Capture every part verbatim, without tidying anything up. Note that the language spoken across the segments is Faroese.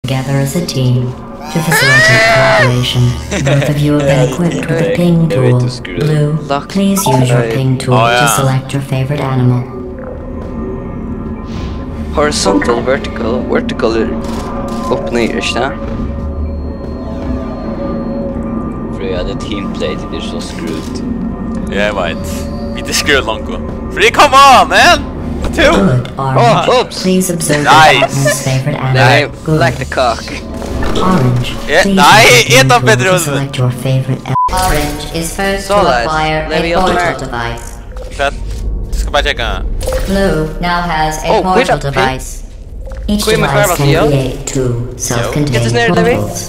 together as a team to facilitate collaboration. Both of you have been equipped with a ping tool. Blue, please use your ping tool to select your favorite animal. Horizontal, vertical, vertical er upp niður, ikki tað? Frøy, ja, tað er teamplay, tað er so screwed. Yeah, right. Vit er screwed longu. Free, come on, man! Two! Good, alright. Oh, oops. Please observe Nice. Your partner's favorite Nei, animal. Good. Like the cock. Orange, Eh, please nei, use your eta ping tool betur to út. Select your favorite animal. Orange is first to Soleiðis. Acquire a Leviosa. portal device. Hvat? Du skal bara checka. Blue now has a Oh, portal wait up, device. Each Wait, my device car can was create two self-contained Get this nerd, Levi. portals.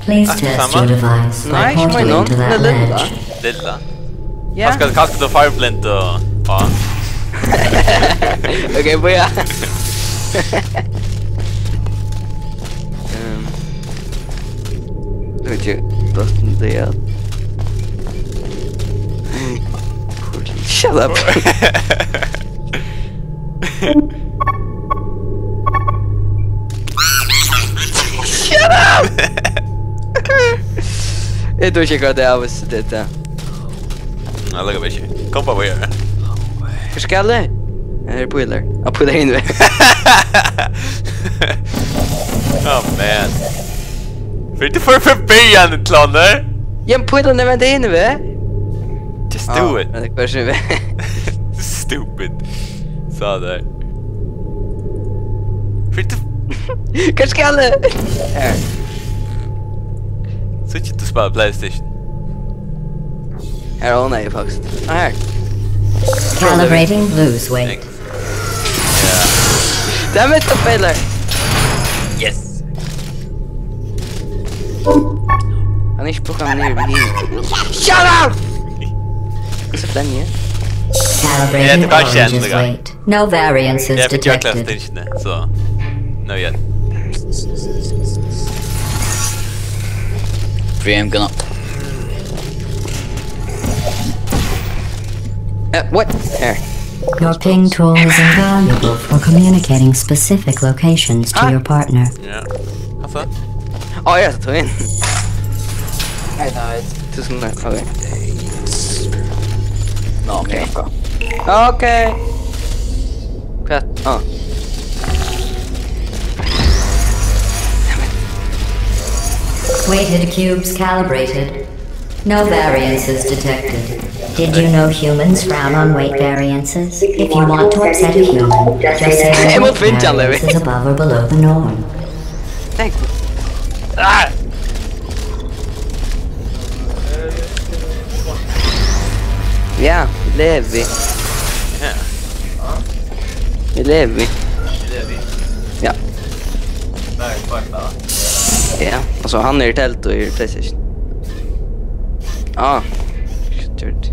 Please Ah, test sama. Your device by Nei, ikke portaling noen. to Den er that ledge. Lilla. Lilla. Ja. Kanskje, kanskje du er fargeblind og... Ja. Ok, bøya. Ehm. Eg veit ikki, button det er. Shut up. Shut up! Eg trúði ikki, at eg visti dette. Nei, lukka meg ikki. Kom bara, við. Hvar skal eg? Her er pílar. Ja, pílar inn við. Oh, man. Fyri du får forbi hann, Tlåndur. Ja, men pílarna venda inn við. Just do it. Men det går ikke ved. Stupid. Sa det. Fyri du... Hvar skal eg? Her. Så ikke du spiller PlayStation. Her er hun, faktisk. Ah, her. Calibrating blue's weight. Damn it, the failure. Yes. Han er ikke programmeret i min. Shut up! Hva så den her? Calibrating Ja, det var orange's kjent, weight. No variances Jeg fikk jo detected. Clash Station, så... Nå igjen. Free, I'm gonna. Uh, what? Her. Your ping tool is invaluable for communicating specific locations to Ah. Your partner. Ja. Hva sa? Å, jeg tok inn. Nei, nei. Tusen takk. Ok. Nå, ok. Ok. Hva? Ah. Weighted cubes calibrated. No variances detected. Did you know humans frown on weight variances? If you want to upset a human, just say Jeg må weight finne han, Levi. variance is above or below the norm. Thank you. Ah! Ja, Levi. Ja. Levi. Det er vi. Ja. Der, fuck da. Ja, altså han er i telt og i PlayStation. Ah. Shit.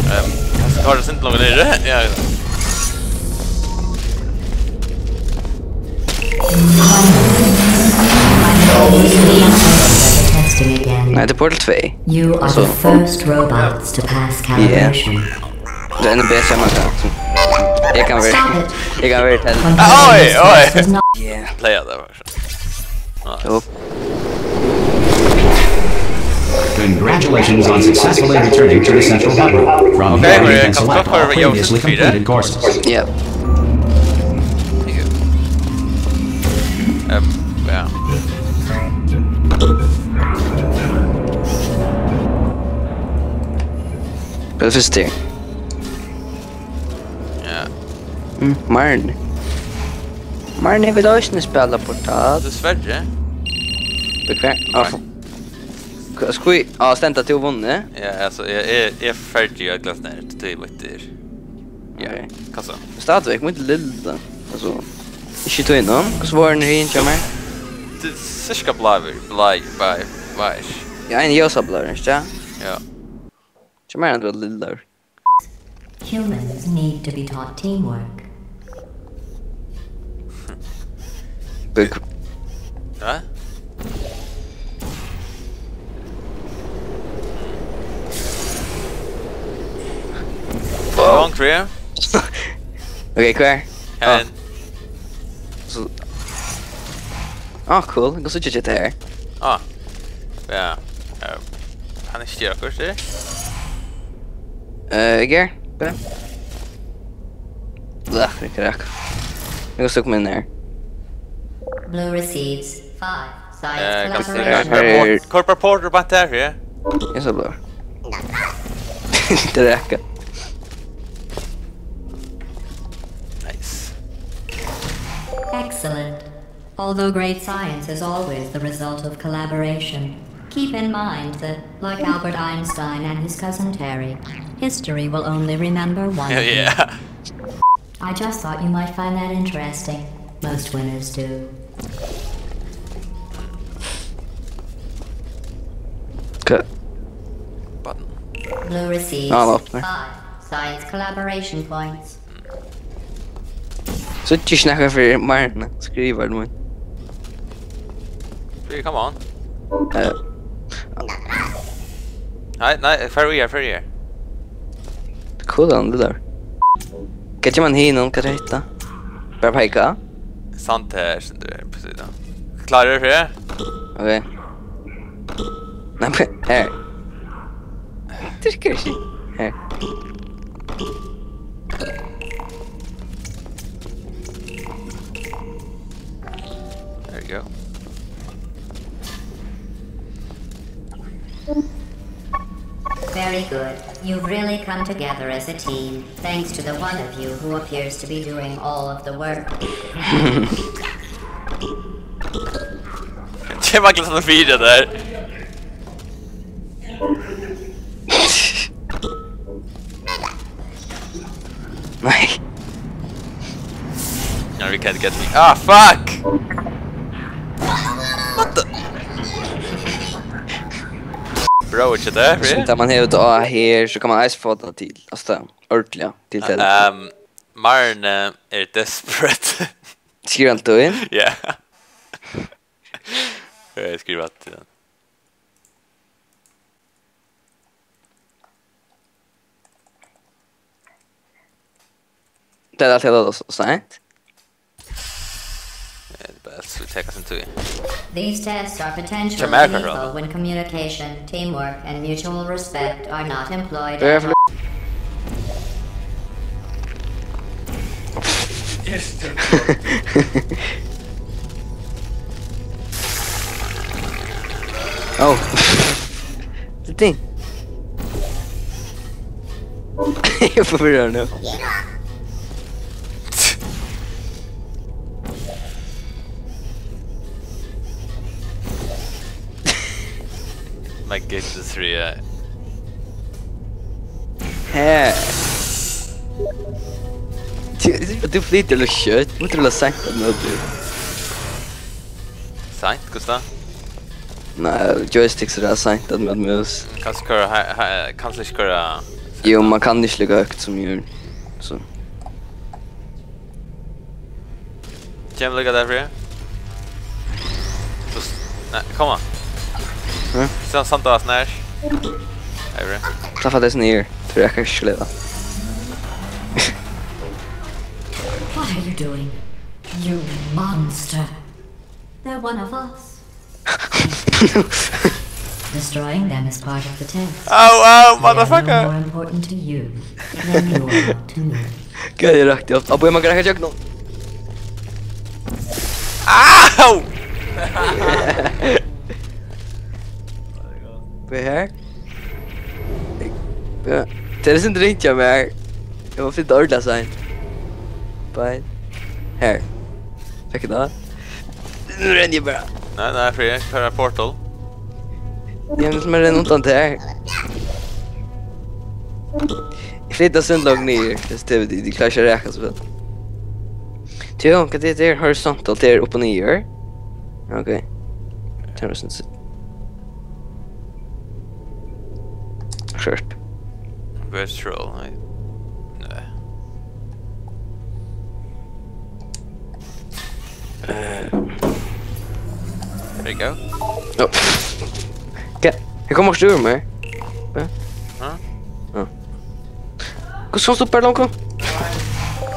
Um, har du sendt noen nere? Ja. Testing again. Nei, det er Portal två. You are So- the first robots to pass calibration. Det er en B C man kan. Jeg kan være, Stop it. jeg kan være i telt. Oj, oj. This was not Yeah. Playa det var så. Nice. Jo. Congratulations on successfully returning to the central hub from Okay, where you we're can come select to all Fire Yellow previously Speed, eh? completed courses. Yeah. Um, ja. Hva er det første? Ja. Mm, Marn. Marn, jeg vil også spille Portal. Dessverre. Bekvem. Ah, for... Hva, skal vi... Ah, stemt at du har vunnet? Ja, altså, jeg, jeg, jeg er ferdig av glass nær til tøy, vet du. Ja, Ok. hva så? Stadigvæk mot lilla. Altså, ikke tøy nå. Hva så var den hin, kommer? Det er cirka blaver, blaver, blaver. Ja, en ljósa blaver, ikke? Ja. Kommer han til lilla? Humans need to be taught teamwork. Bygg. Ja? Wrong career. Ok, hva er? And Så... Ah, cool. Eg kann síggja teg her. Ah. Ja. Eh, Kann eg ikki gera okkurt, er? Eh, eg ger. Bra. Bra, eg kann raka. Eg kann sukka meg inn her. Blue receives five. Science Eh, kanst du collaboration. Her er Corporate Porter bara her, ja? Eg sá blá. Tað er rakað. Nice. Excellent. Although great science is always the result of collaboration, keep in mind that, like Albert Einstein and his cousin Terry, history will only remember one thing. Yeah. I just thought you might find that interesting. Most winners do. Okay. Button. Blue receives Ah, no. Five science collaboration points. So ikki snakka fyri Marne, skrivar mín. Free, come on. Eh. Nei, nei, far við her, far við her. Cool, hann, det der. Hvat gjør man her nå? Hva er dette? Bare peke? Sant her, skjønner du, på siden. Klarer du, Frida? Ok. Nei, men her. Trykker ikke. Her. There you go. Very good. You've really come together as a team, thanks to the one of you who appears to be doing all of the work. Kjem akkurat sånn fire der. Nei. No, you can't get me. Ah, fuck! What the? Bro, ikki tað, Sum really? Tá man hevur tað á her, so kann man eisini fáa tað til. Altso, tað ordiliga til tað. Um, Marne er desperate. Skrivar hann tað inn? Ja. Eg skrivi tað til hann. Tað er alt eg lata seint. Eh, tað er bara so tað kann senda tað. These tests are potentially Jamaica, lethal bro. When communication, teamwork, and mutual respect are not employed. Tað er at fyri- Oh. The thing. Eg forvirrar nú. My goodness, Ria. Hey. Tú, tú flytur litt skjótt. Mátti tú lata seint at møta. Seint, hvussu tá? Nei, joysticks er seint at møta mus. Kanst koyra, ha, ha, kanst ikki koyra. Jú, man kann ikki líka høgt sum jørn. So. Kemur líka der, Frida. Nei, kom á. Hæ? Send, send oss nær. Hei, Frida. Klappa teg niður, fyri eg kann ikki leva. What are you doing? You monster. They're one of us. Destroying them is part of the test. Au, au, motherfucker. They are no more important to you than you are to me. Gud, eg rakti upp. Abba, eg má greiða gjøgnum. Au! Hvat er her? Ja. Tað er sindur ringt hjá mær. Eg má finna tað ordiliga seint. Bye. Her. Fekk eg tað? Nú renni eg bara. Nei, nei, Frida, her er portal. Ja, men sum eg renni undan tær. Eg flytti sindur langt niður. Tað er, tað er, tað er klart, eg rakar so væl. Tú, hvat er tað her? Horizontal, tað er upp og niður. Ok. Tað er sindur. Skjótt. Virtual, nei. Nei. Eh. There you go. Ja. Ok, her kom Arthur med. Ja. Hæ? Ja. Hvussu komst tú upp her, Lonko?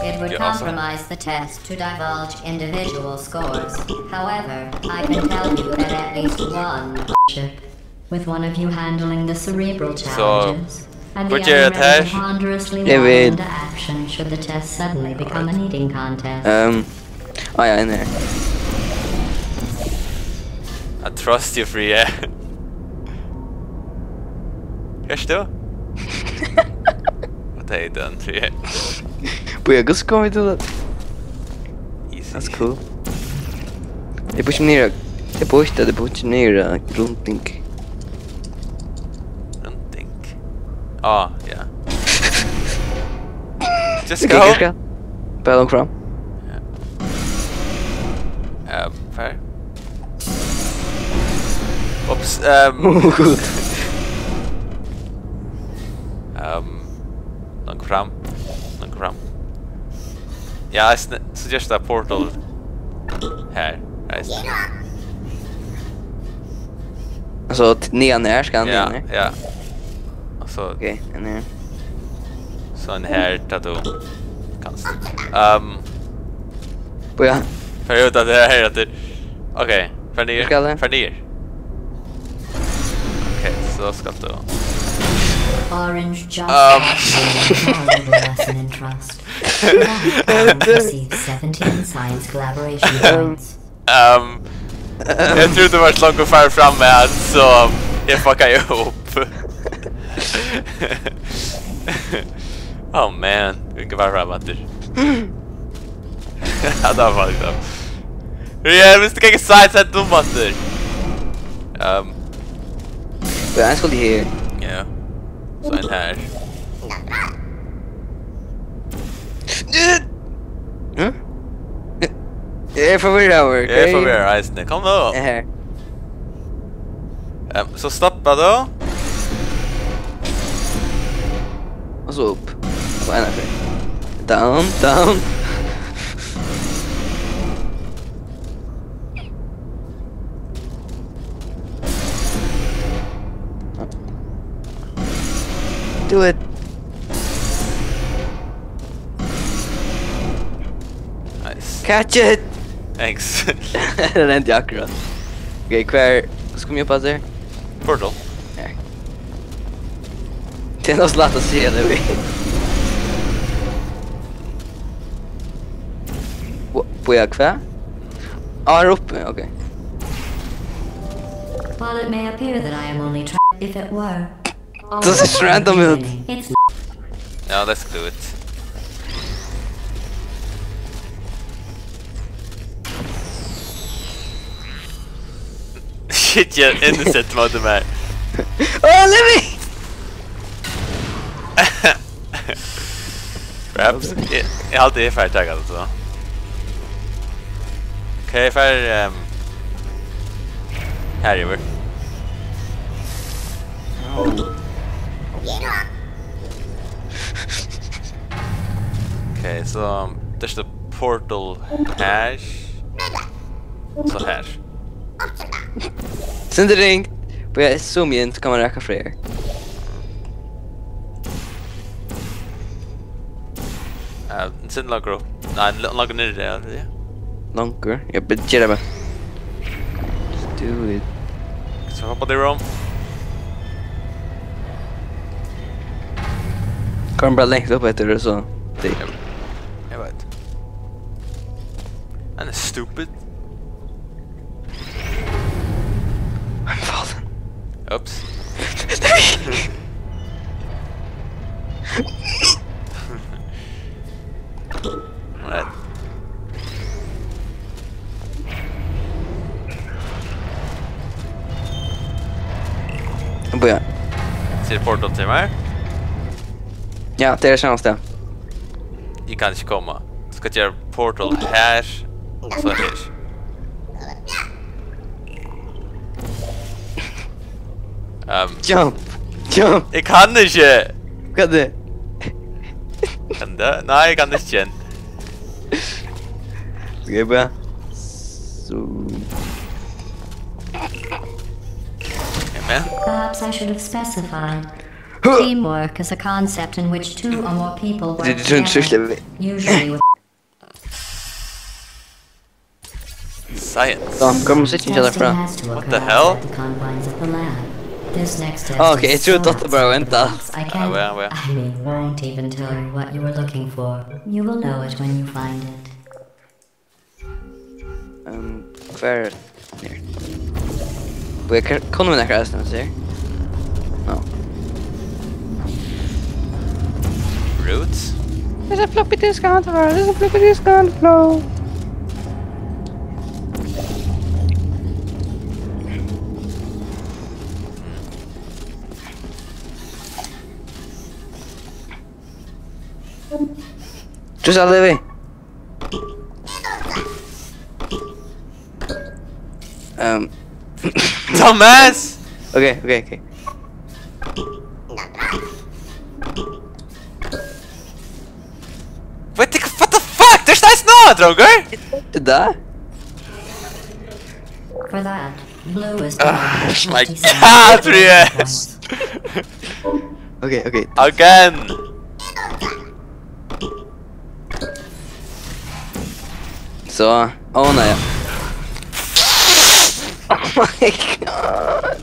It Would compromise the test to divulge individual scores. However, I can tell you that at least one ship, with one of you handling the cerebral challenges, and the other ready to ponderously waddle into action should the test suddenly become an eating contest. Ehm, ah, ja, inni her. I trust you, Fríði. Hørst tú? What are you doing, Fríði? But yeah, just come into that. Easy. That's cool. They push me near. They push that. They push me near a grunting. Grunting. Oh, yeah. Just Okay, go. Just go. Bara långt fram. Um, fair. Oops, um, Oh, good. um, langt fram. Langt fram. Ja, eg sn- suggest a portal her. Eisini. Altso, t- niðan her, skal hann Ja, niðan her? Ja. Og so, Ok, en her. So ein her, tá tú kanst. Um, Bíða. Fer út av det her, at det, ok, fer niður. Skal det? Fer niður. Ok, so skal du. Orange just Um. Valuable lesson in trust. One receives seventeen science collaboration points. Um, eg trúði tú var langt fram við at, so eg fuckaði upp. Oh man, vit ganga bara fram aftur. Ja, tað var fucked up. Ja, viss tú ikki sights at dum aftur. Um, Bíða, ein skal her. Ja. So ein her. Hæ? Eg eri forvirraður. Eg eri forvirraður eisini. Kom nú. Eg er her. Um, so stoppa tú. Og so upp. Og ein aftur. Down, down. Do it. Nice. Catch it. Thanks. Den endte akkurat. Ok, hvar skal vi opp her? Portal. Her. Det er noe slett å si det vi. Hva, hva, hva? Ah, her oppe, ok. While it may appear that I am only trying, if it were. Does this random it? It's Ja, let's do it. Shit, yeah, innocent mode, man. Oh, let me! Perhaps. Eg, eg haldi eg fari taka tað so. Ok, eg fari, ehm, her yvir. Ok, so there's the portal her. So her. Sindri ring. Bíða, zoom inn, so kann man raka fleiri. Eh, send langur upp. Nei, l- langur niður, ja, ja. Langur. Eg byrjar bara. Do it. So hoppa til Rome. Kom bara langt upp eftir og so. Det. Eg veit. Hann er stupid. I'm falling. Oops. Right. Bíða. Sær portal til meg? Ja, det er samme sted. Eg kann ikki koma. Skal gera portal her, so her. Um, Jump! Jump! eg kann ikki! Hva er det? Kann tað? Nei, eg kann ikki enn. Skal jeg bare... Så... Amen. Perhaps I should have specified. Teamwork is a concept in which two or more people work Det er tungt, så together, slipper vi. Usually with Science. So, kom og sit hjá tær frá. What the hell? Ah, okay, eg trúði, at tað bara var enda. Ah, well, well. I mean, won't even tell you what you were looking for. You will know it when you find it. Um, hvar er her? Við hvar kunnu vit nakra eisini, sær? No. Roots? There's a floppy disk on the floor. There's a floppy disk on the floor. Just a little bit. Um. Thomas! Okay, okay, okay. What the, what the fuck? There's nice no, drongur! Da? For that, blue is Oh my god, yes! Okay, okay. Again! So, oh no. Oh my god.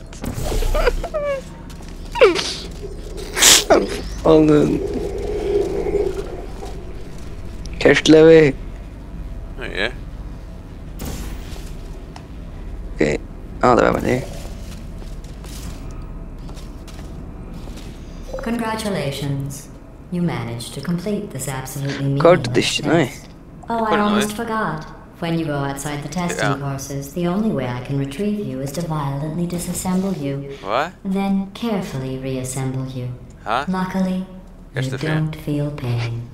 I'm falling. Kertlevi. Yeah. Okay. Ah, det var bare det. Congratulations. You managed to complete this absolutely Kort meaningless dish, nei. Test. Oh, I Couldn't almost I? Forgot. When you go outside the testing Yeah. Courses, the only way I can retrieve you is to violently disassemble you, What? Then carefully reassemble you. Huh? Luckily, Yes, you the fear. Don't feel pain.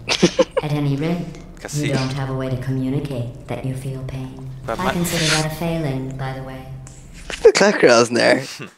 At any rate, Kasi. You don't have a way to communicate that you feel pain. But I my- Consider that a failing, by the way. Hva klakker han sånn der?